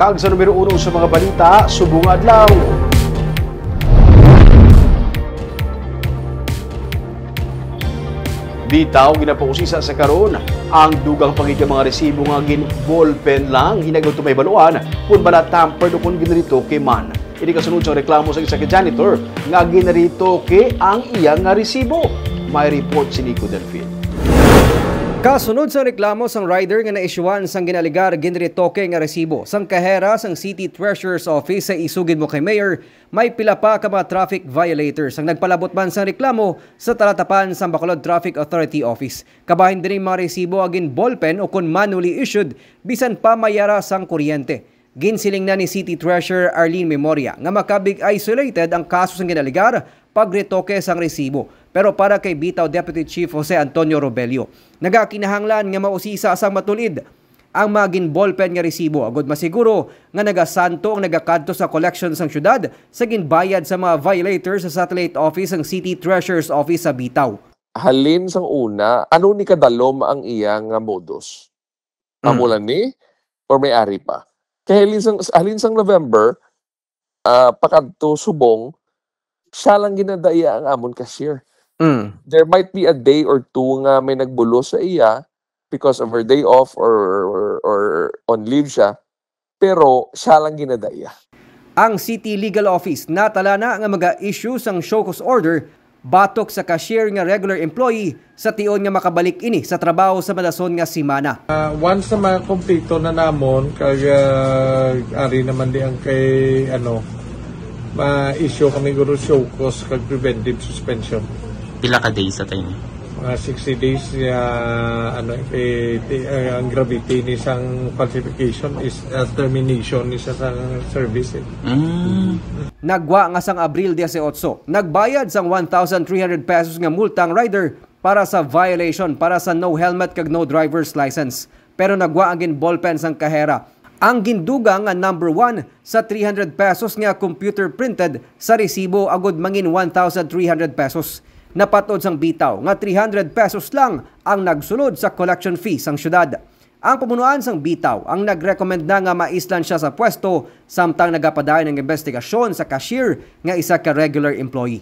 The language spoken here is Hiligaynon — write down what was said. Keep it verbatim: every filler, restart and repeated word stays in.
Kag sa numero uno sa mga balita, subong nga adlaw. Bitaw, ginapausisa sa karon ang dugang pa gid nga mga resibo nga gin-ballpen lang, hinagod to may baluan kung bala tampered o kung ginretoke man. Ini kasunod sa reklamo sa isa ka janitor nga ginretoke ang iya nga resibo. May report si Nico Delfin. Kasunod sa reklamo sang rider nga naisyuhan sang ginaligar ginretoke nga resibo sang kahera sang City Treasurer's Office sa isugid mo kay Mayor, may pila pa ka mga traffic violators ang nagpalabot man sang reklamo sa talatapan sang Bacolod Traffic Authority Office. Kabahin diri mga resibo nga gin-ballpen o kon manually issued bisan pa may yara sang kuryente. Ginsiling na ni City Treasurer Arlene Memoria nga makabig isolated ang kaso sang ginaligar pagretoke sang resibo, pero para kay Bitaw Deputy Chief Jose Antonio Robelio, nagakinahanglan nga mausisa sang matulid ang mga gin-ballpen nga resibo agud masiguro nga nagasanto ang nagakadto sa collection sang syudad sa ginbayad sa mga violators sa satellite office sang City Treasurer's Office sa Bitaw. Halin sang una, ano ni kadalom ang iya nga modus? Mm. Amo lang ni? Or may ari pa? Kay halin sang, halin sang November, ah, pakadto subong, siya lang ginadaya ang amon cashier. Mm. There might be a day or two nga may nagbulos sa iya because of her day off or, or, or on leave siya, pero siya lang ginadaya. Ang City Legal Office natala na nga maga-issue sang show cause order batok sa cashier nga regular employee sa tion nga makabalik ini sa trabaho sa madason nga semana. Ah, once na makumpleto na namon, kag, ah, ari naman di ang kay, ano, ma-issue kami guro show cause kag preventive suspension. Pila ka days sa tayo ni? Mga sixty days, ah, ano, eh, ti-, ah, ang gravity ni sang falsification is, ah, termination ni sa, sa service, eh. Mm. Nagwa nga sang Abril dieciocho, nagbayad sang one thousand three hundred pesos nga multa ang rider para sa violation para sa no helmet kag no driver's license. Pero nagwa ang gin-ballpen sang kahera, ang gindugang nga number one sa three hundred pesos nga computer printed sa resibo agud mangin one thousand three hundred pesos. Napatod sang Bitaw nga three hundred pesos lang ang nagsulod sa collection fee sang syudad. Ang pamunuan sang Bitaw ang nag-recommend na nga maislan siya sa pwesto, samtang nagapadayon ang investigasyon sa cashier nga isa ka regular employee.